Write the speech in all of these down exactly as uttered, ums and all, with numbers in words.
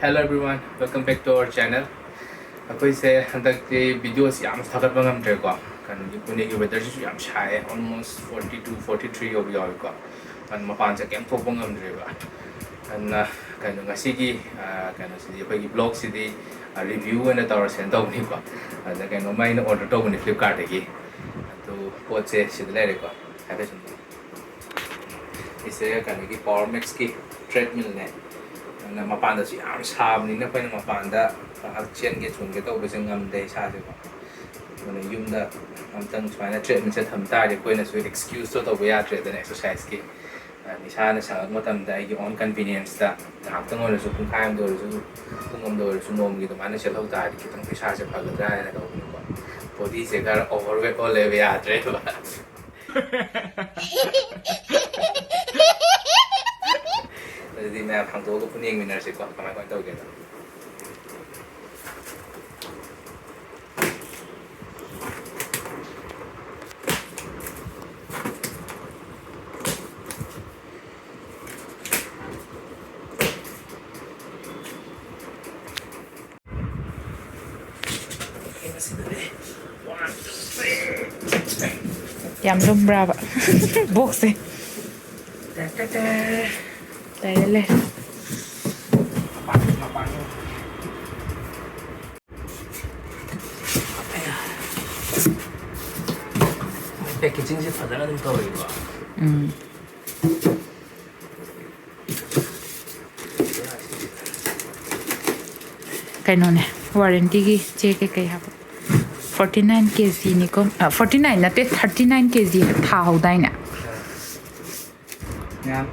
Hello everyone, welcome back to our channel. ꯑꯩꯈꯣꯏꯁꯦ ꯍꯟꯗꯛꯇꯤ ꯚꯤꯗꯤꯑꯣꯁꯤ ꯌꯥꯝ ꯊꯥꯒꯠꯄ ꯉꯝꯗ꯭ꯔꯦꯀꯣ, ꯀꯩꯅꯣꯒꯤ ꯄꯨꯅꯦꯒꯤ ꯋꯦꯗꯔꯁꯤꯁꯨ ꯌꯥꯝ ꯁꯥꯏꯌꯦ, almost forty two forty three ꯌꯧꯕ ꯌꯥꯎꯋꯦꯀꯣ꯫ ꯑꯗꯨꯅ ꯃꯄꯥꯟꯁꯦ ꯀꯩꯝ ꯊꯣꯛꯄ ꯉꯝꯗ꯭ꯔꯦꯕ꯫ ꯑꯗꯨꯅ ꯀꯩꯅꯣ ꯉꯁꯤꯒꯤ ꯑ, ꯀꯩꯅꯣꯁꯤꯗꯤ, ꯑꯩꯈꯣꯏꯒꯤ ꯕ꯭ꯂꯣꯒꯁꯤꯗꯤ ꯔꯤꯚ꯭ꯌꯨ ꯑꯣꯏꯅ ꯇꯧꯔꯁꯦꯅ ꯇꯧꯕꯅꯤꯀꯣ꯫ ꯑꯗꯨꯗ ꯀꯩꯅꯣꯝꯃ ꯑꯩꯅ ꯑꯣꯔꯗꯔ ꯇꯧꯕꯅꯤ ꯐ꯭ꯂꯤꯞꯀꯥꯔꯠꯇꯒꯤ꯫ ꯑꯗꯨ ꯄꯣꯠꯁꯦ ꯁꯤꯗ ꯂꯩꯔꯦꯀꯣ, ꯍꯥꯏꯐꯦꯠ ꯁꯨꯝ꯫ ꯁꯤꯁꯦ ꯀꯩꯅꯣꯒꯤ ꯄꯋꯥꯔ ꯃꯦꯛꯁꯀꯤ ꯇ꯭ꯔꯦꯗꯃꯤꯜꯅꯦ꯫ ꯑꯗꯨꯅ ꯃꯄꯥꯟꯗꯁꯨ ꯌꯥꯝ ꯁꯥꯕꯅꯤꯅ ꯑꯩꯈꯣꯏꯅ ꯃꯄꯥꯟꯗ ꯉꯥꯏꯍꯥꯛ ꯆꯦꯟꯒꯦ ꯆꯣꯡꯒꯦ ꯇꯧꯕꯁꯦ ꯉꯝꯗꯦ ꯏꯁꯥꯁꯦꯀꯣ꯫ ꯑꯗꯨꯅ ꯌꯨꯝꯗ ꯑꯝꯇꯪ ꯁꯨꯃꯥꯏꯅ ꯇ꯭ꯔꯦꯗꯃꯤꯜꯁꯦ ꯊꯝ ꯇꯥꯔꯗꯤ ꯑꯩꯈꯣꯏꯅꯁꯨ ꯑꯦꯛꯁꯀ꯭ꯌꯨꯁꯇꯣ ꯇꯧꯕ ꯌꯥꯗ꯭ꯔꯦꯗꯅ ꯑꯦꯛꯁꯔꯁꯥꯏꯁꯀꯤ꯫ ꯑ, ꯏꯁꯥꯅ ꯁꯪꯉꯛꯄ ꯃꯇꯝꯗ ꯑꯩꯒꯤ own convenienceꯇ ꯉꯥꯏꯍꯥꯛꯇꯪ ꯑꯣꯏꯔꯁꯨ, ꯄꯨꯡꯈꯥꯏ ꯑꯃꯗ ꯑꯣꯏꯔꯁꯨ, ꯄꯨꯡ ꯑꯃꯗ ꯑꯣꯏꯔꯁꯨ, ꯅꯣꯡꯃꯒꯤ ꯑꯗꯨꯃꯥꯏꯅ ꯆꯦꯜꯍꯧ ꯇꯥꯔꯗꯤ ꯈꯤꯇꯪ ꯏꯁꯥꯁꯦ ꯐꯒꯗ꯭ꯔꯥ ꯍꯥꯏꯅ ꯇꯧꯕꯅꯤꯀꯣ꯫ ꯕꯣꯗꯤꯁꯦ ꯈꯔ ꯑꯣꯚꯔꯋꯦꯠ ꯑꯣꯜꯂꯦꯕ, ꯌꯥꯗ꯭ꯔꯦꯕ꯫ ꯑꯗꯨꯗꯤ ꯃꯌꯥꯝ ꯍꯥꯡꯗꯣꯛꯑꯒ ꯄꯨꯟꯅ ꯌꯦꯡꯃꯤꯟꯅꯔꯁꯤꯀꯣ, ꯀꯃꯥꯏ ꯀꯃꯥꯏꯅ ꯇꯧꯒꯦꯗꯣ꯫ ꯌꯥꯝ ꯂꯨꯝꯕ꯭ꯔꯥꯕ? ꯕꯣꯛꯁꯁꯦ? ꯂꯩꯔꯦ, ꯂꯩꯔꯦ꯫ ꯃꯣꯏ ꯄꯦꯀꯦꯖꯤꯡꯁꯦ ꯐꯖꯅ ꯑꯗꯨꯝ ꯇꯧꯔꯤꯀꯣ꯫ ꯎꯝ꯫ ꯀꯩꯅꯣꯅꯦ, ꯋꯥꯔꯦꯟꯇꯤꯒꯤ ꯆꯦ ꯀꯩꯀꯩ ꯍꯥꯞꯄ꯫ Forty nine ꯀꯦ ꯖꯤꯅꯤꯀꯣ꯫ ꯑ, forty nine ꯅꯠꯇꯦ, thirty nine ꯀꯦ ꯖꯤ ꯊꯥꯍꯧꯗꯥꯏꯅꯦ? ꯃꯌꯥꯝ,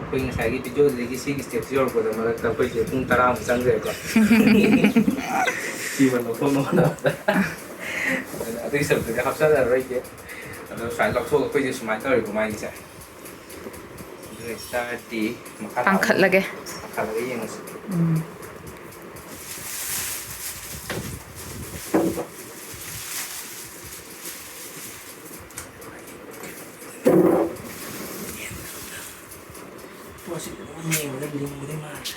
ꯑꯩꯈꯣꯏ ꯉꯁꯥꯏꯒꯤ ꯚꯤꯗꯤꯑꯣꯗꯒꯤ ꯁꯤꯒꯤ ꯁ꯭ꯇꯦꯞꯁꯤ ꯌꯧꯔꯛꯄꯗ ꯃꯔꯛꯇ ꯑꯩꯈꯣꯏꯁꯦ ꯄꯨꯡ ꯇꯔꯥꯃꯨꯛ ꯆꯪꯈ꯭ꯔꯦꯀꯣ꯫ ꯁꯤꯃ ꯂꯧꯊꯣꯛꯅꯕ ꯍꯣꯠꯅꯕꯗ꯫ ꯑꯗꯨꯅ ꯑꯗꯨꯒꯤ ꯁꯔꯨꯛꯇꯨꯗꯤ ꯍꯥꯞꯆꯜꯂꯔꯣꯏꯒꯦ꯫ ꯑꯗꯣ ꯁꯨꯃꯥꯏꯅ ꯂꯧꯊꯣꯛꯑꯒ ꯑꯩꯈꯣꯏꯁꯦ ꯁꯨꯃꯥꯏꯅ ꯇꯧꯔꯤꯕ ꯃꯥꯒꯤꯁꯦ꯫ ꯑꯗꯨ ꯑꯣꯏꯇꯥꯔꯗꯤ ꯃꯈꯥ ꯇꯥꯕ ꯄꯥꯡꯈꯠꯂꯒꯦ꯫ ꯄꯥꯡꯈꯠꯂꯒ ꯌꯦꯡꯉꯁꯤ꯫ ꯎꯝ꯫ ꯄꯣꯠꯁꯤ ꯑꯗꯨꯝ ꯌꯦꯡꯕꯗ ꯂꯤꯡꯕꯗꯤ ꯃꯥꯜꯂꯦ꯫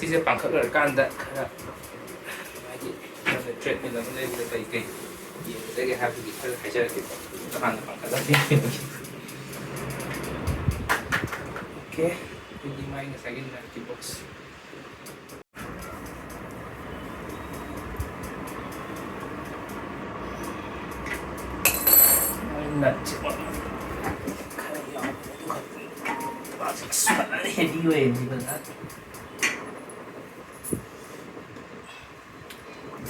ꯁꯤꯁꯦ ꯄꯥꯡꯈꯠꯂꯨꯔꯀꯥꯟꯗ ꯈꯔ ꯍꯥꯏꯗꯤ ꯅꯪꯅ treadmill ꯑꯃ ꯂꯩꯕꯗ ꯀꯩ ꯀꯩ ꯌꯦꯡꯒꯗꯒꯦ ꯍꯥꯏꯕꯒꯤ ꯈꯔ ꯍꯥꯏꯖꯔꯛꯀꯦꯀꯣ꯫ ꯑꯗꯨ ꯍꯥꯟꯅ ꯄꯥꯡꯈꯠꯂꯒ ꯌꯦꯡꯒꯦ꯫ Okay, ꯑꯗꯨꯗꯤ ꯃꯥꯏ ꯉꯁꯥꯏꯒꯤ nut ꯀꯤ box꯫ ꯅꯠꯁꯦ ꯈꯔ ꯌꯥꯎꯕꯅꯦ, ꯑꯗꯨ ꯈꯛꯇꯅꯤ꯫ ꯃꯥꯁꯦ ꯑꯁ ꯐꯖꯅ heavy ꯑꯣꯏꯌꯦ ꯁꯤ ꯐꯖꯅ꯫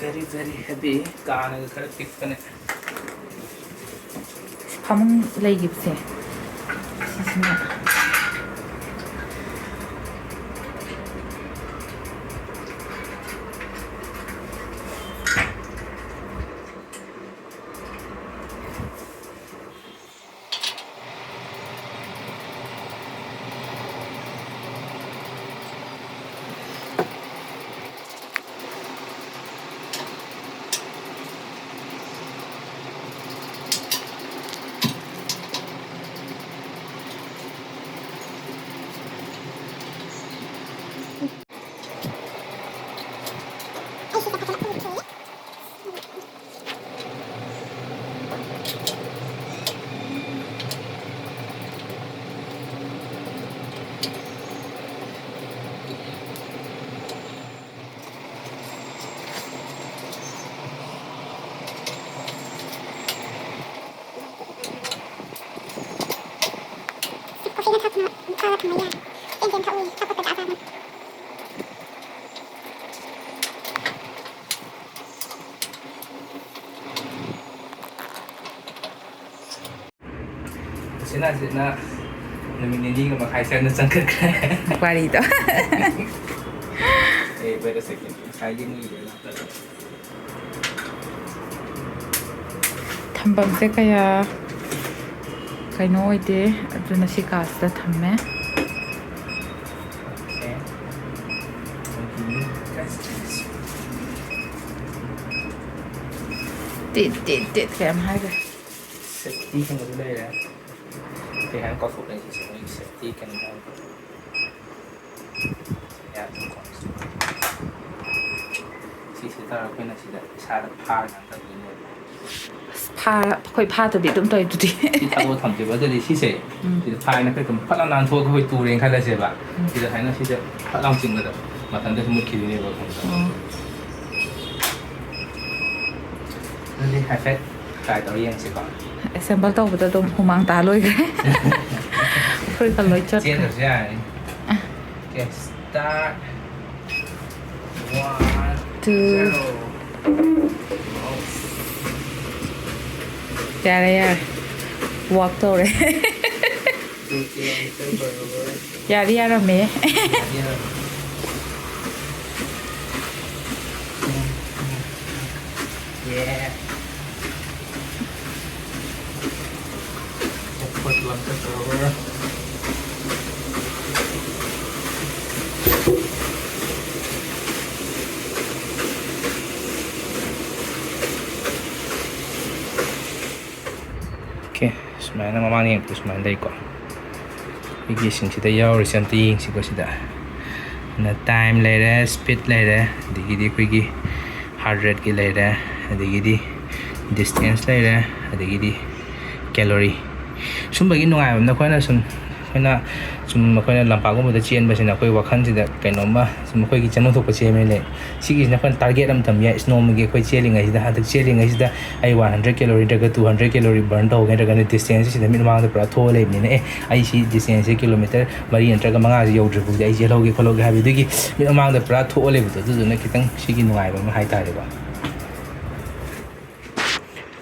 Very, very heavy. ꯀꯥꯅꯒ ꯈꯔ ꯄꯤꯛꯄꯅꯦ꯫ ꯐꯃꯨꯡ ꯂꯩꯈꯤꯕꯁꯦ ꯁꯤꯁꯤꯅ꯫ ꯀꯣꯐꯤꯒ ꯊꯛꯇꯅ ꯆꯥꯔ ꯊꯝꯕ ꯌꯥꯔꯦ꯫ ꯆꯦꯟ ꯆꯦꯟ ꯊꯛꯎ, ꯊꯛꯄ ꯇꯟꯖꯥ ꯆꯥꯗꯅ꯫ ꯁꯤꯅ ꯁꯤꯅ ꯅꯨꯃꯤꯠ ꯅꯤꯅꯤꯒ ꯃꯈꯥꯏ ꯆꯪꯅ ꯆꯪꯈꯠꯈ꯭ꯔꯦ꯫ ꯋꯥꯔꯤꯗꯣ꯫ ꯑꯦ, wait a second. ꯉꯁꯥꯏꯒꯤ ꯃꯤꯗꯨ ꯂꯥꯛꯇꯕ꯫ ꯊꯝꯐꯝꯁꯦ ꯀꯌꯥ ꯀꯩꯅꯣ ꯑꯣꯏꯗꯦ, ꯑꯗꯨꯅ ꯁꯤ ꯀꯥꯁꯤꯗ ꯊꯝꯃꯦ꯫ Okay. ꯇꯤꯠ, ꯇꯤꯠ, ꯇꯤꯠ ꯀꯌꯥꯝ ꯍꯥꯏꯈ꯭ꯔꯦ꯫ Safety ꯀꯩꯅꯣꯗꯨ ꯂꯩꯔꯦ꯫ ꯀꯩ ꯍꯥꯏꯅ ꯀꯥꯎꯊꯣꯛꯂꯦ ꯁꯤꯁꯦ, ꯃꯣꯏꯒꯤ safety ꯀꯩꯅꯣ ꯍꯥꯏꯕꯗꯣ꯫ ꯌꯥꯗ꯭ꯔꯦꯀꯣ꯫ ꯁꯤꯁꯦ ꯇꯧꯔꯒ ꯑꯩꯈꯣꯏꯅ ꯁꯤꯗ ꯏꯁꯥꯗ ꯐꯥꯔ ꯉꯥꯛꯇ ꯑꯗꯨꯝ ꯂꯩꯕ꯫ ꯑꯁ, ꯐꯥ-, ꯑꯩꯈꯣꯏ ꯐꯥꯗꯕꯤ ꯑꯗꯨꯝ ꯇꯧꯋꯦ ꯑꯗꯨꯗꯤ꯫ ꯁꯤ ꯊꯥꯗꯣꯛꯑ ꯊꯝꯁꯦꯕ꯫ ꯑꯗꯨꯗꯤ ꯁꯤꯁꯦ ꯎꯝ꯫ ꯁꯤꯗ ꯐꯥꯏꯅ ꯑꯩꯈꯣꯏ ꯑꯗꯨꯝ ꯐꯠ ꯂꯥꯎ ꯅꯥꯟꯊꯣꯛꯑꯒ ꯑꯩꯈꯣꯏ ꯇꯨꯔꯦꯅ ꯈꯜꯂꯁꯦꯕ꯫ ꯎꯝ꯫ ꯁꯤꯗ ꯁꯨꯃꯥꯏꯅ ꯁꯤꯗ ꯐꯠ ꯂꯥꯎ ꯆꯤꯡꯕꯗ ꯃꯊꯟꯇꯁꯨ ꯃꯨꯠꯈꯤꯗꯣꯏꯅꯦꯕ, ꯈꯪꯕ꯭ꯔꯥ? ꯑꯣ꯫ ꯑꯗꯨꯗꯤ ꯍꯥꯏꯐꯦꯠ try ꯇꯧꯔ ꯌꯦꯡꯁꯤꯀꯣ꯫ Sample ꯇꯧꯕꯗ ꯑꯗꯨꯝ ꯍꯨꯃꯥꯡ ꯇꯥ ꯂꯣꯏꯈ꯭ꯔꯦ꯫ ꯐꯨꯔꯤꯠꯀ ꯂꯣꯏ ꯆꯣꯠꯈ꯭ꯔꯦ꯫ ꯆꯦꯟꯗ꯭ꯔꯁꯨ ꯌꯥꯔꯅꯤ꯫ ꯑ꯫ Okay, start. One, two. Zero. ꯌꯥꯔꯦ, ꯌꯥꯔꯦ꯫ Walk ꯇꯧꯔꯦ꯫ Two kilometer per hour. ꯌꯥꯗꯤ ꯌꯥꯔꯝꯃꯦ꯫ ꯌꯥꯗꯤ ꯌꯥꯔꯝꯃꯦ꯫ Yeah. Four kilometer per hour. Okay, ꯁꯨꯃꯥꯏꯅ ꯃꯃꯥꯡ ꯌꯦꯡꯕꯗ ꯁꯨꯃꯥꯏꯅ ꯂꯩꯀꯣ꯫ ꯑꯩꯒꯤ ꯁꯤꯡꯁꯤꯗ ꯌꯥꯎꯔꯤꯁꯦ ꯑꯝꯇ ꯌꯦꯡꯁꯤꯀꯣ ꯁꯤꯗ꯫ ꯑꯗꯨꯅ time ꯂꯩꯔꯦ, speed ꯂꯩꯔꯦ, ꯑꯗꯒꯤꯗꯤ ꯑꯩꯈꯣꯏꯒꯤ heart rateꯀꯤ ꯂꯩꯔꯦ, ꯑꯗꯒꯤꯗꯤ distance ꯂꯩꯔꯦ, ꯑꯗꯒꯤꯗꯤ calorie꯫ ꯁꯨꯝꯕꯒꯤ ꯅꯨꯡꯉꯥꯏꯕ ꯑꯃꯅ ꯑꯩꯈꯣꯏꯅ ꯁꯨꯝ, ꯑꯩꯈꯣꯏꯅ ꯁꯨꯝ ꯑꯩꯈꯣꯏꯅ ꯂꯝꯄꯥꯛꯀꯨꯝꯕꯗ ꯆꯦꯟꯕꯁꯤꯅ ꯑꯩꯈꯣꯏ ꯋꯥꯈꯜꯁꯤꯗ ꯀꯩꯅꯣꯝꯃ ꯁꯨꯝ ꯑꯩꯈꯣꯏꯒꯤ ꯆꯦꯟꯐꯝ ꯊꯣꯛꯄ ꯆꯦꯟꯕꯅꯤꯅ ꯁꯤꯒꯤꯁꯤꯅ ꯑꯩꯈꯣꯏꯅ target ꯑꯃ ꯊꯝ ꯌꯥꯏ꯫ ꯏꯁ, ꯅꯣꯡꯃꯒꯤ ꯑꯩꯈꯣꯏ ꯆꯦꯜꯂꯤꯉꯩꯁꯤꯗ, ꯍꯟꯗꯛ ꯆꯦꯜꯂꯤꯉꯩꯁꯤꯗ ꯑꯩ one hundred calorie ꯅꯠꯇ꯭ꯔꯒ two hundred calorie burn ꯇꯧꯒꯦ ꯅꯠꯇ꯭ꯔꯒꯅ distanceꯁꯤꯗ ꯃꯤꯠ ꯃꯃꯥꯡꯗ ꯄꯨꯔꯥ ꯊꯣꯛꯑ ꯂꯩꯕꯅꯤꯅ, ꯑꯦ, ꯑꯩ ꯁꯤ distanceꯁꯦ kilometre ꯃꯔꯤ ꯅꯠꯇ꯭ꯔꯒ ꯃꯉꯥꯁꯦ ꯌꯧꯗ꯭ꯔꯤꯐꯥꯎꯗꯤ ꯑꯩ ꯆꯦꯜꯍꯧꯒꯦ ꯈꯣꯠꯍꯧꯒꯦ ꯍꯥꯏꯕꯗꯨꯒꯤ ꯃꯤꯠ ꯃꯃꯥꯡꯗ ꯄꯨꯔꯥ ꯊꯣꯛꯑ ꯂꯩꯕꯗꯣ, ꯑꯗꯨꯗꯨꯅ ꯈꯤꯇꯪ ꯁꯤꯒꯤ ꯅꯨꯡꯉꯥꯏꯕ ꯑꯃ ꯍꯥꯏꯇꯥꯔꯦꯀꯣ꯫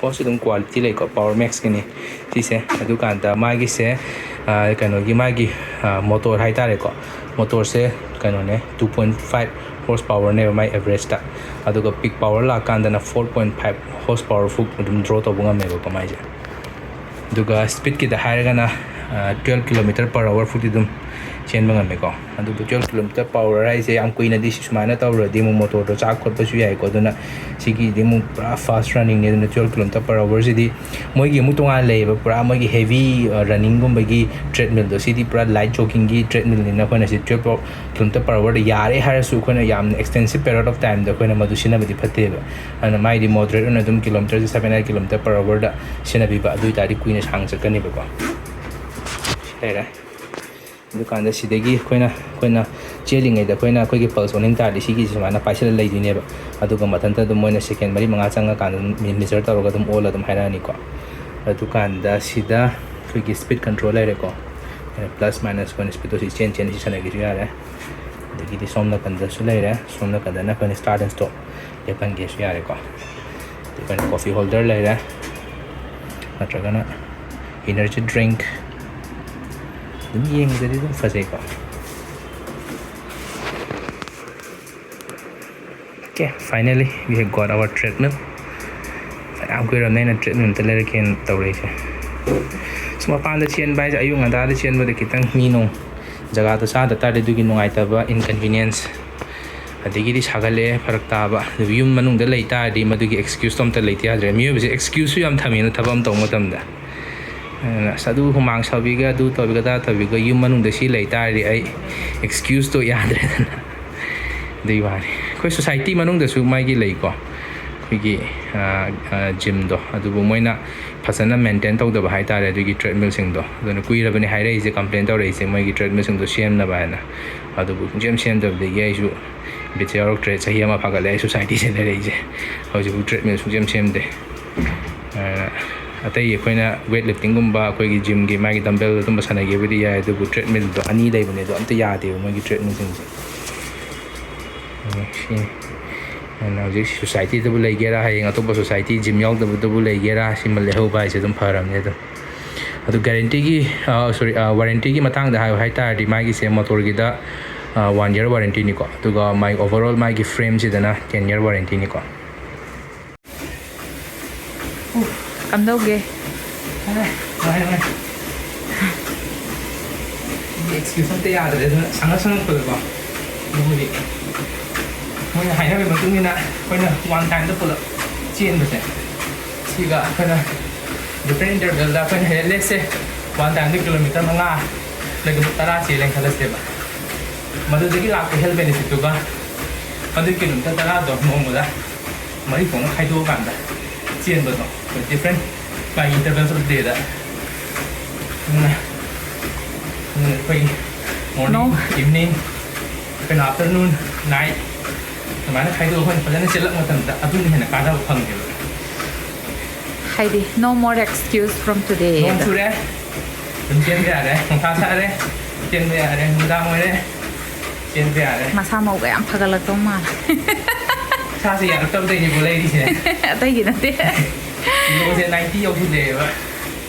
Watchꯁꯨ ꯑꯗꯨꯝ quality ꯂꯩꯀꯣ, Power Maxꯀꯤꯅꯤ ꯁꯤꯁꯦ꯫ ꯑꯗꯨꯀꯥꯟꯗ ꯃꯥꯒꯤꯁꯦ, ꯑ, ꯀꯩꯅꯣꯒꯤ ꯃꯥꯒꯤ, ꯑ, motor ꯍꯥꯏꯇꯥꯔꯦꯀꯣ, motorꯁꯦ ꯀꯩꯅꯣꯅꯦ, two point five horse powerꯅꯦꯕ ꯃꯥꯏ averageꯇ꯫ ꯑꯗꯨꯒ peak power ꯂꯥꯛꯀꯥꯟꯗꯅ four point five horse power ꯐꯥꯎ ꯑꯗꯨꯝ draw ꯇꯧꯕ ꯉꯝꯃꯦꯕꯀꯣ ꯃꯥꯏꯁꯦ꯫ ꯑꯗꯨꯒ speedꯀꯤꯗ ꯍꯥꯏꯔꯒꯅ, ꯑ, twelve kilometre per hour ꯐꯥꯎꯗꯤ ꯑꯗꯨꯝ ꯆꯦꯟꯕ ꯉꯝꯃꯦꯀꯣ꯫ ꯑꯗꯨꯕꯨ twelve kilometer per hour ꯍꯥꯏꯁꯦ ꯌꯥꯝ ꯀꯨꯏꯅꯗꯤ ꯁꯨꯃꯥꯏꯅ ꯇꯧꯔꯗꯤ ꯑꯃꯨꯛ ꯃꯣꯇꯣꯔꯗꯣ ꯆꯥꯛ ꯈꯣꯠꯄꯁꯨ ꯌꯥꯏꯀꯣ꯫ ꯑꯗꯨꯅ ꯁꯤꯒꯤꯗꯤ ꯑꯃꯨꯛ ꯄꯨꯔꯥ fast runningꯅꯦ꯫ ꯑꯗꯨꯅ twelve kilometer per hourꯁꯤꯗꯤ ꯃꯣꯏꯒꯤ ꯑꯃꯨꯛ ꯇꯣꯉꯥꯟꯅ ꯂꯩꯌꯦꯕ, ꯄꯨꯔꯥ ꯃꯣꯏꯒꯤ heavy runningꯒꯨꯝꯕꯒꯤ treadmillꯗꯣ꯫ ꯁꯤꯗꯤ ꯄꯨꯔꯥ light joggingꯒꯤ treadmillꯅꯤꯅ ꯑꯩꯈꯣꯏꯅ ꯁꯤ twelve kilometer per hourꯗ ꯌꯥꯔꯦ ꯍꯥꯏꯔꯁꯨ ꯑꯩꯈꯣꯏꯅ ꯌꯥꯝꯅ extensive period of timeꯗ ꯑꯩꯈꯣꯏꯅ ꯃꯗꯨ ꯁꯤꯖꯤꯟꯅꯕꯗꯤ ꯐꯠꯇꯦꯕ꯫ ꯑꯗꯨꯅ ꯃꯥꯏꯗꯤ moderate ꯑꯣꯏꯅ ꯑꯗꯨꯝ kilometerꯁꯦ seven eight kilometer per hourꯗ ꯁꯤꯖꯤꯟꯅꯕꯤꯕ, ꯑꯗꯨ ꯑꯣꯏꯇꯥꯔꯗꯤ ꯀꯨꯏꯅ ꯁꯥꯡꯅ ꯆꯠꯀꯅꯦꯕꯀꯣ꯫ ꯁꯤ ꯂꯩꯔꯦ꯫ ꯑꯗꯨꯀꯥꯟꯗ ꯁꯤꯗꯒꯤ ꯑꯩꯈꯣꯏꯅ ꯑꯩꯈꯣꯏꯅ ꯆꯦꯜꯂꯤꯉꯩꯗ ꯑꯩꯈꯣꯏꯅ ꯑꯩꯈꯣꯏꯒꯤ pulse ꯑꯣꯟꯅꯤꯡ ꯇꯥꯔꯗꯤ ꯁꯤꯒꯤꯁꯦ ꯁꯨꯃꯥꯏꯅ ꯄꯥꯏꯁꯤꯜꯂ ꯂꯩꯗꯣꯏꯅꯦꯕ꯫ ꯑꯗꯨꯒ ꯃꯊꯟꯇ ꯑꯗꯨꯝ ꯃꯣꯏꯅ second ꯃꯔꯤ ꯃꯉꯥ ꯆꯪꯉꯀꯥꯟꯗ ꯑꯗꯨꯝ measure ꯇꯧꯔꯒ ꯑꯗꯨꯝ ꯑꯣꯜꯂ ꯑꯗꯨꯝ ꯍꯥꯏꯔꯛꯑꯅꯤꯀꯣ꯫ ꯑꯗꯨꯀꯥꯟꯗ ꯁꯤꯗ ꯑꯩꯈꯣꯏꯒꯤ speed control ꯂꯩꯔꯦꯀꯣ꯫ ꯑꯩꯈꯣꯏꯅ plus minus ꯑꯩꯈꯣꯏꯅ speedꯇꯣ ꯁꯤ ꯆꯦꯟ ꯆꯦꯟ ꯁꯤ ꯁꯥꯟꯅꯒꯦꯁꯨ ꯌꯥꯔꯦ꯫ ꯑꯗꯒꯤꯗꯤ ꯁꯣꯝ ꯅꯥꯀꯟꯗꯁꯨ ꯂꯩꯔꯦ꯫ ꯁꯣꯝ ꯅꯥꯀꯟꯗꯅ ꯑꯩꯈꯣꯏꯅ start and stop ꯂꯦꯞꯍꯟꯒꯦꯁꯨ ꯌꯥꯔꯦꯀꯣ꯫ ꯑꯗꯩ ꯑꯩꯈꯣꯏꯅ coffee holder ꯂꯩꯔꯦ, ꯅꯠꯇ꯭ꯔꯒꯅ energy drink꯫ ꯑꯗꯨꯝ ꯌꯦꯡꯕꯗꯗꯤ ꯑꯗꯨꯝ ꯐꯖꯩꯀꯣ꯫ Okay, finally we have got our treadmill. ꯌꯥꯝ ꯀꯨꯏꯔꯕꯅꯦ ꯑꯩꯅ treadmill ꯑꯝꯇ ꯂꯩꯔꯛꯀꯦꯅ ꯇꯧꯔꯛꯏꯁꯦ꯫ ꯁꯨꯝ ꯃꯄꯥꯟꯗ ꯆꯦꯟꯕ ꯍꯥꯏꯁꯦ, ꯑꯌꯨꯛ ꯉꯟꯇꯥꯗ ꯆꯦꯟꯕꯗ ꯈꯤꯇꯪ ꯃꯤ ꯅꯨꯡ ꯖꯒꯥꯗꯣ ꯆꯥꯗ ꯇꯥꯔꯗꯤ ꯑꯗꯨꯒꯤ ꯅꯨꯡꯉꯥꯏꯇꯕ, inconvenience, ꯑꯗꯒꯤꯗꯤ ꯁꯥꯒꯠꯂꯛꯑꯦ, ꯐꯔꯛ ꯇꯥꯕ꯫ ꯑꯗꯨꯕꯨ ꯌꯨꯝ ꯃꯅꯨꯡꯗ ꯂꯩ ꯇꯥꯔꯗꯤ ꯃꯗꯨꯒꯤ excuseꯇꯣ ꯑꯝꯇ ꯂꯩꯇ ꯌꯥꯗ꯭ꯔꯦ꯫ ꯃꯤꯑꯣꯏꯕꯁꯦ excuseꯁꯨ ꯌꯥꯝ ꯊꯝꯃꯤꯅ ꯊꯕꯛ ꯑꯃ ꯇꯧꯕ ꯃꯇꯝꯗ꯫ ꯑꯗꯨꯅ ꯑꯁ ꯑꯗꯨ ꯍꯨꯃꯥꯡ ꯁꯧꯕꯤꯒ, ꯑꯗꯨ ꯇꯧꯕꯤꯒ, ꯑꯗꯥ ꯇꯧꯕꯤꯒ, ꯌꯨꯝ ꯃꯅꯨꯡꯗ ꯁꯤ ꯂꯩ ꯇꯥꯔꯗꯤ ꯑꯩ excuseꯇꯣ ꯌꯥꯗ꯭ꯔꯦꯗꯅ꯫ ꯑꯗꯨꯒꯤ ꯋꯥꯅꯤ꯫ ꯑꯩꯈꯣꯏ society ꯃꯅꯨꯡꯗꯁꯨ ꯃꯥꯒꯤ ꯂꯩꯀꯣ, ꯑꯩꯈꯣꯏꯒꯤ gymꯗꯣ, ꯑꯗꯨꯕꯨ ꯃꯣꯏꯅ ꯐꯖꯅ maintain ꯇꯧꯗꯕ ꯍꯥꯏꯇꯥꯔꯦ ꯑꯗꯨꯒꯤ treadmillꯁꯤꯡꯗꯣ꯫ ꯑꯗꯨꯅ ꯀꯨꯏꯔꯕꯅꯤ ꯍꯥꯏꯔꯛꯏꯁꯦ, complain ꯇꯧꯔꯛꯏꯁꯦ ꯃꯣꯏꯒꯤ treadmillꯁꯤꯡꯗꯣ ꯁꯦꯝꯅꯕ ꯍꯥꯏꯅ꯫ ꯑꯗꯨꯕꯨ ꯁꯨꯡꯁꯦꯝ ꯁꯦꯝꯗꯕꯗꯒꯤ ꯑꯩꯁꯨ ꯕꯤꯠꯁꯦ ꯌꯥꯎꯔꯛꯇ꯭ꯔꯦ꯫ ꯆꯍꯤ ꯑꯃ ꯐꯥꯒꯠꯂꯦ ꯑꯩ societyꯁꯦ ꯂꯩꯔꯛꯏꯁꯦ꯫ ꯍꯧꯖꯤꯛꯐꯥꯎ treadmill ꯁꯨꯡꯁꯦꯝ ꯁꯦꯝꯗꯦ꯫ ꯑ, ꯑꯇꯩ ꯑꯩꯈꯣꯏꯅ weight liftingꯒꯨꯝꯕ, ꯑꯩꯈꯣꯏꯒꯤ gymꯒꯤ ꯃꯥꯒꯤ dumbbell ꯑꯗꯨꯝꯕ ꯁꯥꯟꯅꯒꯦꯕꯨꯗꯤ ꯌꯥꯏ, ꯑꯗꯨꯕꯨ treadmillꯗꯣ ꯑꯅꯤ ꯂꯩꯕꯅꯦ, ꯑꯗꯣ ꯑꯝꯇ ꯌꯥꯗꯦꯕ ꯃꯣꯏꯒꯤ treadmillꯁꯤꯡꯁꯦ꯫ ꯎꯝ, ꯁꯤꯅꯤ꯫ ꯑꯗꯨꯅ ꯍꯧꯖꯤꯛ societyꯗꯕꯨ ꯂꯩꯒꯦꯔꯥ, ꯍꯌꯦꯡ ꯑꯇꯣꯞꯄ society gym ꯌꯥꯎꯗꯕꯗꯕꯨ ꯂꯩꯒꯦꯔꯥ, ꯁꯤꯃ ꯂꯩꯍꯧꯕ ꯍꯥꯏꯁꯦ ꯑꯗꯨꯝ ꯐꯔꯕꯅꯦ ꯑꯗꯨꯝ꯫ ꯑꯗꯨ guaranteeꯒꯤ, ꯑ, sorry, ꯑ, warrantyꯒꯤ ꯃꯇꯥꯡꯗ ꯍꯥꯏꯌꯨ ꯍꯥꯏꯇꯥꯔꯗꯤ, ꯃꯥꯒꯤꯁꯦ motorꯒꯤꯗ, ꯑ, one year warrantyꯅꯤꯀꯣ, ꯑꯗꯨꯒ ꯃꯥꯒꯤ overall ꯃꯥꯒꯤ frameꯁꯤꯗꯅ ten year warrantyꯅꯤꯀꯣ꯫ ꯀꯝꯗꯧꯒꯦ? ꯑꯦꯛꯁꯀ꯭ꯌꯨꯁ ꯑꯝꯇ ꯌꯥꯗ꯭ꯔꯦ꯫ ꯑꯗꯨꯅ ꯁꯪꯉ ꯁꯪꯉꯛꯄꯗꯀꯣ, ꯑꯗꯨꯕꯨꯗꯤ ꯃꯣꯏꯅ ꯍꯥꯏꯅꯕꯒꯤ ꯃꯇꯨꯡ ꯏꯟꯅ ꯑꯩꯈꯣꯏꯅ ꯋꯥꯟ ꯇꯥꯏꯝꯗ ꯄꯨꯂꯞ ꯆꯦꯟꯕꯁꯦ, ꯁꯤꯒ ꯑꯩꯈꯣꯏꯅ ꯗꯤꯐ꯭ꯔꯦꯟ ꯏꯟꯇꯔꯚꯦꯜꯗ ꯑꯩꯈꯣꯏꯅ ꯍꯦꯛ ꯂꯦꯠꯁꯦ ꯋꯥꯟ ꯇꯥꯏꯝꯗ ꯀꯤꯂꯣꯃꯤꯇꯔ ꯃꯉꯥ ꯅꯠꯇ꯭ꯔꯒ ꯇꯔꯥ ꯆꯦꯜꯂꯦꯅ ꯈꯜꯂꯁꯦꯕ꯫ ꯃꯗꯨꯗꯒꯤ ꯂꯥꯛꯄ ꯍꯦꯜꯊ ꯕꯦꯅꯤꯐꯤꯠꯇꯨꯒ ꯑꯗꯨ ꯀꯤꯂꯣꯃꯤꯇꯔ ꯇꯔꯥꯗꯣ ꯅꯣꯡꯃꯗ ꯃꯔꯤ ꯊꯣꯛꯅ ꯈꯥꯏꯗꯣꯛꯑꯀꯥꯟꯗ ꯆꯦꯟꯕꯗꯣ, ꯗꯤꯐ꯭ꯔꯦꯟ ꯕꯥꯏ ꯏꯟꯇꯔꯚꯦꯜꯁ ꯑꯣꯐ ꯗꯦꯗ꯫ ꯑꯗꯨꯅ ꯑꯩꯈꯣꯏꯒꯤ ꯃꯣꯔꯅꯤꯡ, ꯏꯚꯤꯅꯤꯡ, ꯑꯩꯈꯣꯏꯅ ꯑꯥꯐꯇꯔꯅꯨꯟ, ꯅꯥꯏꯠ ꯑꯗꯨꯃꯥꯏꯅ ꯈꯥꯏꯗꯣꯛꯑꯒ ꯑꯩꯈꯣꯏꯅ ꯐꯖꯅ ꯆꯦꯜꯂꯛꯄ ꯃꯇꯝꯗ ꯑꯗꯨꯅ ꯍꯦꯟꯅ ꯀꯥꯟꯅꯕ ꯐꯪꯉꯦꯕ꯫ ꯍꯥꯏꯗꯤ, "No more excuse from today"꯫ ꯅꯣꯡ ꯆꯨꯔꯦ, ꯑꯗꯨꯝ ꯆꯦꯟꯕ ꯌꯥꯔꯦ꯫ ꯅꯨꯡꯁꯥ ꯁꯥꯔꯦ, ꯆꯦꯟꯕ ꯌꯥꯔꯦ꯫ ꯅꯨꯡꯗꯥꯡ ꯑꯣꯏꯔꯦ, ꯆꯦꯟꯕ ꯌꯥꯔꯦ꯫ ꯃꯁꯥ ꯃꯎꯒ ꯌꯥꯝ ꯐꯒꯠꯂꯛꯇꯧ ꯃꯥꯜꯂꯦ꯫ ꯏꯁꯥꯁꯦ ꯌꯥꯔꯛꯇꯕꯗꯩꯅꯦꯀꯣ ꯂꯩꯔꯤꯁꯦ꯫ ꯑꯇꯩꯒꯤ ꯅꯠꯇꯦ꯫ ꯀꯤꯂꯣꯁꯦ ꯅꯥꯏꯟꯇꯤ ꯌꯧꯁꯤꯜꯂꯛꯑꯦꯕ꯫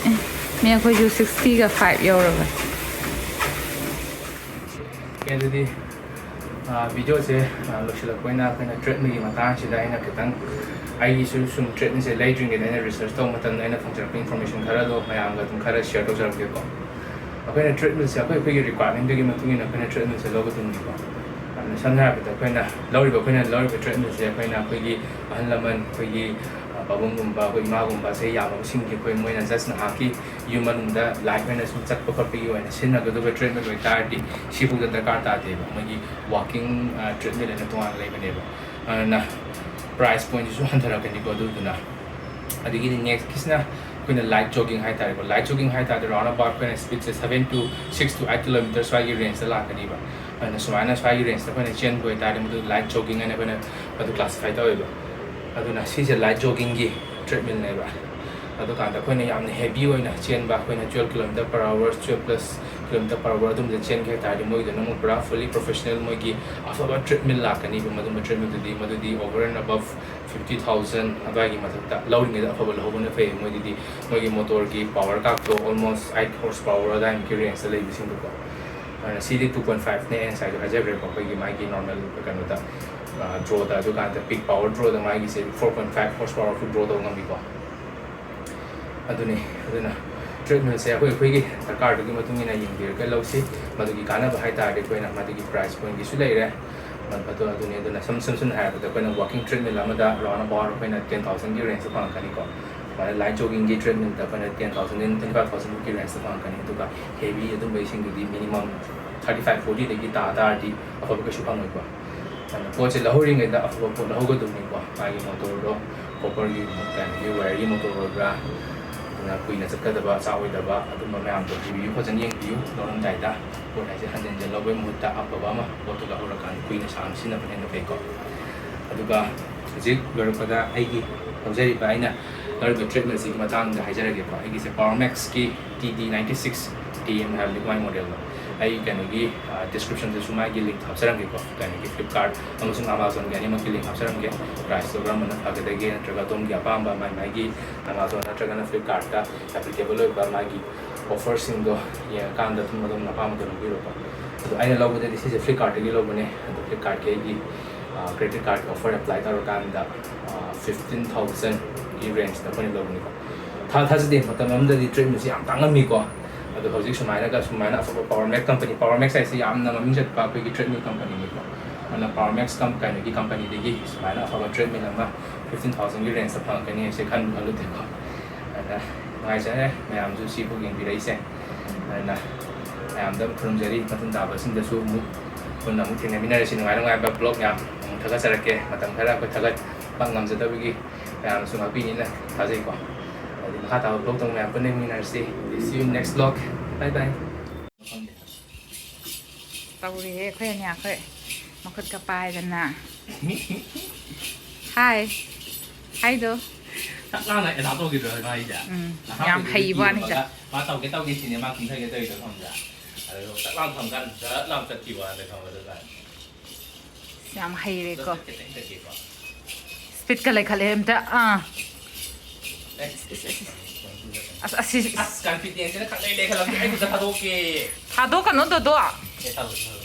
ꯃꯤ ꯑꯩꯈꯣꯏꯁꯨ ꯁꯤꯛꯁꯇꯤꯒ ꯐꯥꯏꯚ ꯌꯧꯔꯕꯅꯤ꯫ ꯑꯣꯀꯦ, ꯑꯗꯨꯗꯤ, ꯑꯥ, ꯚꯤꯗꯤꯑꯣꯁꯦ, ꯑꯥ, ꯂꯣꯏꯁꯤꯜꯂꯛꯄ ꯑꯣꯏꯅ ꯑꯩꯈꯣꯏꯅ ꯇ꯭ꯔꯦꯠꯃꯤꯜꯒꯤ ꯃꯇꯥꯡꯁꯤꯗ ꯑꯩꯅ ꯈꯤꯇꯪ, ꯑꯩꯒꯤꯁꯨ ꯁꯨꯝ ꯇ꯭ꯔꯦꯠꯃꯤꯜꯁꯦ ꯂꯩꯗ꯭ꯔꯤꯉꯩꯗ ꯑꯩꯅ ꯔꯤꯁꯔꯁ ꯇꯧꯕ ꯃꯇꯝꯗ ꯑꯩꯅ ꯐꯪꯖꯔꯛꯄ ꯏꯟꯐꯣꯔꯃꯦꯁꯟ ꯈꯔꯗꯣ ꯃꯌꯥꯝꯒ ꯑꯗꯨꯝ ꯈꯔ ꯁꯤꯌꯔ ꯇꯧꯖꯔꯛꯀꯦꯀꯣ꯫ ꯑꯩꯈꯣꯏꯅ ꯇ꯭ꯔꯦꯠꯃꯤꯜꯁꯦ ꯑꯩꯈꯣꯏ, ꯑꯩꯈꯣꯏꯒꯤ ꯔꯤꯀ꯭ꯋꯥꯏꯔꯃꯦꯟꯗꯨꯒꯤ ꯃꯇꯨꯡ ꯏꯟꯅ ꯑꯩꯈꯣꯏꯅ ꯇ꯭ꯔꯦꯠꯃꯤꯜꯁꯦ ꯂꯧꯒꯗꯕꯅꯤꯀꯣ꯫ ꯑꯗꯨꯅ ꯁꯝꯅ ꯍꯥꯏꯔꯕꯗ ꯑꯩꯈꯣꯏꯅ ꯂꯧꯔꯤꯕ, ꯑꯩꯈꯣꯏꯅ ꯂꯧꯔꯤꯕ ꯇ꯭ꯔꯦꯠꯃꯤꯜꯁꯦ ꯑꯩꯈꯣꯏꯅ ꯑꯩꯈꯣꯏꯒꯤ ꯑꯍꯜ ꯂꯃꯟ, ꯑꯩꯈꯣꯏꯒꯤ, ꯑ, ꯄꯥꯕꯨꯡꯒꯨꯝꯕ, ꯑꯩꯈꯣꯏ ꯏꯃꯥꯒꯨꯝꯕꯁꯦ ꯌꯥꯝꯃꯕꯁꯤꯡꯒꯤ ꯑꯩꯈꯣꯏ ꯃꯣꯏꯅ ꯖꯁ ꯅꯍꯥꯛꯀꯤ ꯌꯨꯝ ꯃꯅꯨꯡꯗ ꯂꯥꯏꯠ ꯑꯣꯏꯅ ꯁꯨꯝ ꯆꯠꯄ ꯈꯣꯠꯄꯒꯤ ꯑꯣꯏꯅ ꯁꯤꯖꯤꯟꯅꯒꯗꯕ ꯇ꯭ꯔꯦꯠꯃꯤꯜ ꯑꯣꯏꯇꯥꯔꯗꯤ ꯁꯤꯐꯥꯎꯗ ꯗꯔꯀꯥꯔ ꯇꯥꯗꯦꯕ꯫ ꯃꯣꯏꯒꯤ ꯋꯥꯀꯤꯡ, ꯑ, ꯇ꯭ꯔꯦꯠꯃꯤꯜ ꯍꯥꯏꯅ ꯇꯣꯉꯥꯟꯅ ꯂꯩꯕꯅꯦꯕ꯫ ꯑꯗꯨꯅ ꯄ꯭ꯔꯥꯏꯁ ꯄꯣꯏꯟꯠꯁꯤꯁꯨ ꯍꯟꯊꯔꯛꯀꯅꯤꯀꯣ꯫ ꯑꯗꯨꯗꯨꯅ ꯑꯗꯒꯤꯗꯤ ꯅꯦꯛꯁꯀꯤꯁꯤꯅ ꯑꯩꯈꯣꯏꯅ ꯂꯥꯏꯠ ꯖꯣꯒꯤꯡ ꯍꯥꯏꯇꯥꯔꯦꯀꯣ꯫ ꯂꯥꯏꯠ ꯖꯣꯒꯤꯡ ꯍꯥꯏꯇꯥꯔꯗꯤ ꯔꯥꯎꯟ ꯑꯕꯥꯎꯠ ꯑꯩꯈꯣꯏꯅ ꯁ꯭ꯄꯤꯗꯁꯦ seven to six to eight kilometre ꯁ꯭ꯋꯥꯏꯒꯤ ꯔꯦꯟꯖꯇ ꯂꯥꯛꯀꯅꯤꯕ꯫ ꯑꯗꯨꯅ ꯁꯨꯃꯥꯏꯅ ꯁ꯭ꯋꯥꯏꯒꯤ ꯔꯦꯟꯖꯇ ꯑꯩꯈꯣꯏꯅ ꯆꯦꯟꯕ ꯑꯣꯏꯇꯥꯔꯗꯤ ꯃꯗꯨ ꯂꯥꯏꯠ ꯖꯣꯒꯤꯡ ꯍꯥꯏꯅ ꯑꯩꯈꯣꯏꯅ ꯃꯗꯨ ꯀ꯭ꯂꯥꯁꯤꯐꯥꯏ ꯇꯧꯋꯦꯕ꯫ ꯑꯗꯨꯅ ꯁꯤꯁꯦ ꯂꯥꯏꯠ ꯖꯣꯒꯤꯡꯒꯤ ꯇ꯭ꯔꯦꯠꯃꯤꯜꯅꯦꯕ꯫ ꯑꯗꯨꯀꯥꯟꯗ ꯑꯩꯈꯣꯏꯅ ꯌꯥꯝꯅ ꯍꯦꯚꯤ ꯑꯣꯏꯅ ꯆꯦꯟꯕ, ꯑꯩꯈꯣꯏꯅ twelve kilometre per hour, twelve plus kilometre per hour ꯑꯗꯨꯝꯕꯗ ꯆꯦꯟꯒꯦ ꯍꯥꯏ ꯇꯥꯔꯗꯤ ꯃꯣꯏꯗꯨꯅ ꯑꯃꯨꯛ ꯄꯨꯔꯥ ꯐꯨꯜꯂꯤ ꯄ꯭ꯔꯣꯐꯦꯁꯅꯦꯜ, ꯃꯣꯏꯒꯤ ꯑꯐꯕ ꯇ꯭ꯔꯦꯠꯃꯤꯜ ꯂꯥꯛꯀꯅꯤꯕ꯫ ꯃꯗꯨꯝꯕ ꯇ꯭ꯔꯦꯠꯃꯤꯜꯗꯨꯗꯤ, ꯃꯗꯨꯗꯤ over and above fifty thousand ꯑꯗꯨꯋꯥꯏꯒꯤ ꯃꯊꯛꯇ ꯂꯧꯔꯤꯉꯩꯗ ꯑꯐꯕ ꯂꯧꯍꯧꯕꯅ ꯐꯩ꯫ ꯃꯣꯏꯗꯨꯗꯤ ꯃꯣꯏꯒꯤ ꯃꯣꯇꯣꯔꯒꯤ ꯄꯋꯔ ꯀꯥꯞꯇꯣ ꯑꯣꯜꯃꯣꯁ ꯑꯩꯠ ꯍꯣꯔꯁ ꯄꯋꯔ ꯑꯗꯨꯋꯥꯏꯃꯨꯛꯀꯤ ꯔꯦꯟꯖꯇ ꯂꯩꯕꯁꯤꯡꯗꯨꯀꯣ꯫ ꯑꯗꯨꯅ ꯁꯤꯗꯤ ꯇꯨ ꯄꯣꯏꯟꯠ ꯐꯥꯏꯚꯅꯦ ꯑꯩꯅ ꯉꯁꯥꯏꯁꯨ ꯍꯥꯏꯖꯈ꯭ꯔꯦꯀꯣ, ꯑꯩꯈꯣꯏꯒꯤ ꯃꯥꯒꯤ ꯅꯣꯔꯃꯦꯜ ꯀꯩꯅꯣꯗ, ꯑ, ꯗ꯭ꯔꯣꯗ꯫ ꯑꯗꯨꯀꯥꯟꯗ ꯄꯤꯛ ꯄꯋꯔ ꯗ꯭ꯔꯣꯗ ꯃꯥꯒꯤꯁꯦ four point five horse power full draw ꯇꯧꯕ ꯉꯝꯃꯤꯀꯣ꯫ ꯑꯗꯨꯅꯤ꯫ ꯑꯗꯨꯅ Treadmillꯁꯦ ꯑꯩꯈꯣꯏ ꯑꯩꯈꯣꯏꯒꯤ ꯗꯔꯀꯥꯔꯗꯨꯒꯤ ꯃꯇꯨꯡ ꯏꯟꯅ ꯌꯦꯡꯕꯤꯔꯒ ꯂꯧꯁꯤ꯫ ꯃꯗꯨꯒꯤ ꯀꯥꯟꯅꯕ ꯍꯥꯏ ꯇꯥꯔꯗꯤ ꯑꯩꯈꯣꯏꯅ ꯃꯗꯨꯒꯤ price pointꯒꯤꯁꯨ ꯂꯩꯔꯦ꯫ ꯑꯗꯨ ꯑꯗꯨꯅꯤ꯫ ꯑꯗꯨꯅ ꯁꯝ ꯁꯝ ꯁꯝꯅ ꯍꯥꯏꯔꯕꯗ ꯑꯩꯈꯣꯏꯅ walking treadmill ꯑꯃꯗ round about ꯑꯩꯈꯣꯏꯅ ten thousandꯒꯤ rangeꯇ ꯐꯪꯉꯛꯀꯅꯤꯀꯣ꯫ ꯑꯗꯨꯃꯥꯏꯅ light joggingꯒꯤ treadmillꯗ ꯑꯩꯈꯣꯏꯅ ten thousand and twenty five thousandꯒꯤ rangeꯇ ꯐꯪꯉꯛꯀꯅꯤ꯫ ꯑꯗꯨꯒ heavyꯒꯤ ꯑꯗꯨꯝꯕ ꯏꯁꯤꯡꯗꯨꯗꯤ minimum thirty five fortyꯗꯒꯤ ꯇꯥ ꯇꯥꯔꯗꯤ ꯑꯐꯕ ꯀꯩꯁꯨ ꯐꯪꯉꯣꯏꯀꯣ꯫ ꯑꯗꯨꯅ ꯄꯣꯠꯁꯦ ꯂꯧꯍꯧꯔꯤꯉꯩꯗ ꯑꯐꯕ ꯄꯣꯠ ꯂꯧꯍꯧꯒꯗꯕꯅꯤꯀꯣ꯫ ꯃꯥꯒꯤ motorꯗꯣ copperꯒꯤ ꯀꯩꯅꯣꯒꯤ wireꯒꯤ motor ꯑꯣꯏꯕ꯭ꯔꯥ, ꯑꯗꯨꯅ ꯀꯨꯏꯅ ꯆꯠꯀꯗꯕ, ꯆꯥꯛꯑꯣꯏꯗꯕ, ꯑꯗꯨꯝꯕ ꯃꯌꯥꯝꯗꯣ review ꯐꯖꯅ ꯌꯦꯡꯕꯤꯌꯨ ꯂꯧꯔꯝꯗꯥꯏꯗ꯫ ꯄꯣꯠ ꯍꯥꯏꯁꯦ ꯍꯟꯖꯤꯟ ꯍꯟꯖꯤꯟ ꯂꯧꯕꯒꯤ ꯃꯍꯨꯠꯇ ꯑꯐꯕ ꯑꯃ ꯄꯣꯠꯇꯨ ꯂꯧꯍꯧꯔꯀꯥꯟꯗ ꯀꯨꯏꯅ ꯁꯥꯡꯅ ꯁꯤꯖꯤꯟꯅꯕꯅ ꯍꯦꯟꯅ ꯐꯩꯀꯣ꯫ ꯑꯗꯨꯒ ꯍꯧꯖꯤꯛ ꯂꯣꯏꯔꯛꯄꯗ ꯑꯩꯒꯤ ꯂꯧꯖꯔꯤꯕ, ꯑꯩꯅ ꯂꯧꯔꯤꯕ treadmillꯁꯤꯒꯤ ꯃꯇꯥꯡꯗ ꯍꯥꯏꯖꯔꯒꯦꯀꯣ꯫ ꯑꯩꯒꯤꯁꯦ Power Maxꯀꯤ T D ninety six T M ꯍꯥꯏꯕꯅꯤ, ꯃꯥꯏ modelꯗꯣ꯫ ꯑꯩ ꯀꯩꯅꯣꯒꯤ, ꯑ, descriptionꯗꯁꯨ ꯃꯥꯒꯤ link ꯍꯥꯞꯆꯔꯝꯒꯦꯀꯣ꯫ ꯀꯩꯅꯣꯒꯤ Flipkart ꯑꯃꯁꯨꯡ Amazonꯒꯤ ꯑꯅꯤꯃꯛꯀꯤ link ꯍꯥꯞꯆꯔꯝꯒꯦ꯫ Priceꯇꯣ ꯀꯔꯝꯕꯅ ꯐꯒꯗꯒꯦ ꯅꯠꯇ꯭ꯔꯒ ꯑꯗꯣꯝꯒꯤ ꯑꯄꯥꯝꯕ ꯃꯥꯏ ꯃꯥꯏꯒꯤ Amazon ꯅꯠꯇ꯭ꯔꯒꯅ Flipkartꯇ applicable ꯑꯣꯏꯕ ꯃꯥꯒꯤ offerꯁꯤꯡꯗꯣ ꯌꯦꯡꯉꯀꯥꯟꯗ ꯑꯗꯨꯝ ꯑꯗꯣꯝꯅ ꯑꯄꯥꯝꯕꯗꯣ ꯂꯧꯕꯤꯔꯣꯀꯣ꯫ ꯑꯗꯣ ꯑꯩꯅ ꯂꯧꯕꯗꯗꯤ ꯁꯤꯁꯦ Flipkartꯇꯒꯤ ꯂꯧꯕꯅꯦ꯫ ꯑꯗꯣ Flipkartꯀꯤ ꯑꯩꯒꯤ, ꯑ, credit card offer apply ꯇꯧꯔꯀꯥꯟꯗ, ꯑ, fifteen thousandꯒꯤ rangeꯇ ꯑꯩꯈꯣꯏꯅ ꯂꯧꯕꯅꯤꯀꯣ꯫ ꯊꯥ ꯊꯥꯖꯗꯦ, ꯃꯇꯝ ꯑꯃꯗꯗꯤ treadmillꯁꯤ ꯌꯥꯝ ꯇꯥꯡꯉꯝꯃꯤꯀꯣ꯫ ꯑꯗꯣ ꯍꯧꯖꯤꯛ ꯁꯨꯃꯥꯏꯅꯒ, ꯁꯨꯃꯥꯏꯅ ꯑꯐꯕ Power Max company, Power Max ꯍꯥꯏꯁꯤ ꯌꯥꯝꯅ ꯃꯃꯤꯡ ꯆꯠꯄ ꯑꯩꯈꯣꯏꯒꯤ treadmill companyꯅꯤꯀꯣ꯫ ꯑꯗꯨꯅ Power Max com-, ꯀꯩꯅꯣꯒꯤ companyꯗꯒꯤ ꯁꯨꯃꯥꯏꯅ ꯑꯐꯕ treadmill ꯑꯃ fifteen thousandꯒꯤ rangeꯇ ꯐꯪꯉꯛꯀꯅꯤ ꯍꯥꯏꯁꯦ ꯈꯟꯕꯨ ꯈꯜꯂꯨꯗꯦꯀꯣ꯫ ꯑꯗ ꯅꯨꯡꯉꯥꯏꯖꯔꯦ ꯃꯌꯥꯝꯁꯨ ꯁꯤꯕꯨ ꯌꯦꯡꯕꯤꯔꯛꯏꯁꯦ꯫ ꯑꯗꯨꯅ ꯃꯌꯥꯝꯗ ꯈꯨꯔꯨꯝꯖꯔꯤ, ꯃꯇꯨꯡ ꯇꯥꯕꯁꯤꯡꯗꯁꯨ ꯑꯃꯨꯛ ꯄꯨꯟꯅ ꯑꯃꯨꯛ ꯊꯦꯡꯅꯃꯤꯟꯅꯔꯁꯤ꯫ ꯅꯨꯡꯉꯥꯏ ꯅꯨꯡꯉꯥꯏꯕ vlog ꯃꯌꯥꯝ ꯑꯃꯨꯛ ꯊꯥꯒꯠꯆꯔꯛꯀꯦ꯫ ꯃꯇꯝ ꯈꯔ ꯑꯩꯈꯣꯏ ꯊꯥꯒꯠꯄ ꯉꯝꯖꯗꯕꯒꯤ ꯃꯌꯥꯝꯅꯁꯨ ꯉꯥꯛꯄꯤꯅꯤꯅ ꯊꯥꯖꯩꯀꯣ꯫ ꯑꯗꯨꯗꯤ ꯃꯈꯥ ꯇꯥꯕ vlogꯇ ꯑꯃꯨꯛ ꯃꯌꯥꯝ ꯄꯨꯟꯅ ꯌꯦꯡꯃꯤꯟꯅꯔꯁꯤ꯫ See you next vlog. Bye bye. ꯇꯧꯔꯤꯍꯦ ꯑꯩꯈꯣꯏ ꯑꯅꯤ, ꯑꯩꯈꯣꯏ ꯃꯈꯨꯠꯀ ꯄꯥꯏꯗꯅ꯫ ꯍꯥꯏ꯫ ꯍꯥꯏꯗꯣ꯫ ꯆꯥꯛ ꯂꯥꯝꯅ ꯑꯦꯂꯥꯎ ꯇꯧꯈꯤꯗ꯭ꯔꯣ ꯃꯥꯒꯤꯁꯦ? ꯎꯝ, ꯅꯍꯥ ꯌꯥꯝ ꯑꯣꯏꯕꯒꯤ ꯍꯩꯕ ꯋꯥꯅꯤꯗ꯫ ꯀꯤꯔꯝꯃꯒ ꯃꯥ ꯇꯧꯒꯦ ꯇꯧꯒꯦ ꯁꯤꯅꯦ ꯃꯥ ꯀꯨꯝꯊꯒꯦ ꯇꯧꯔꯤꯗꯣ ꯈꯪꯕ꯭ꯔꯥ? ꯑꯗꯨꯒ ꯆꯥꯛ ꯂꯥꯝ ꯊꯝꯀꯥꯟꯗ ꯖꯠ ꯂꯥꯎ ꯆꯠꯈꯤꯕ ꯋꯥꯅꯤꯗ ꯈꯪꯕ꯭ꯔꯥ? ꯑꯗꯨꯒ ꯌꯥꯝ ꯍꯩꯔꯦꯀꯣ꯫ ꯆꯠꯀꯦ ꯇꯦꯛ ꯇꯦꯛꯀꯦꯀꯣ꯫ Speedꯀ ꯂꯩꯈꯠꯂꯦ ꯑꯝꯇ꯫ ꯑꯥ꯫ ꯑꯦ꯫ ꯑꯁ, ꯑꯁꯤ ꯑꯁ, confidence ꯁꯤꯅ ꯈꯪꯂꯩ ꯂꯩꯈꯠꯂꯝꯗꯦ꯫ ꯑꯩ ꯈꯨꯠꯇ ꯊꯥꯗꯣꯛꯀꯦ꯫ ꯊꯥꯗꯣꯛꯀꯅꯣ, ꯗꯣꯗꯣ꯫ ꯑꯦ, ꯊꯥꯗꯣꯛ, ꯊꯥꯗꯣꯛ꯫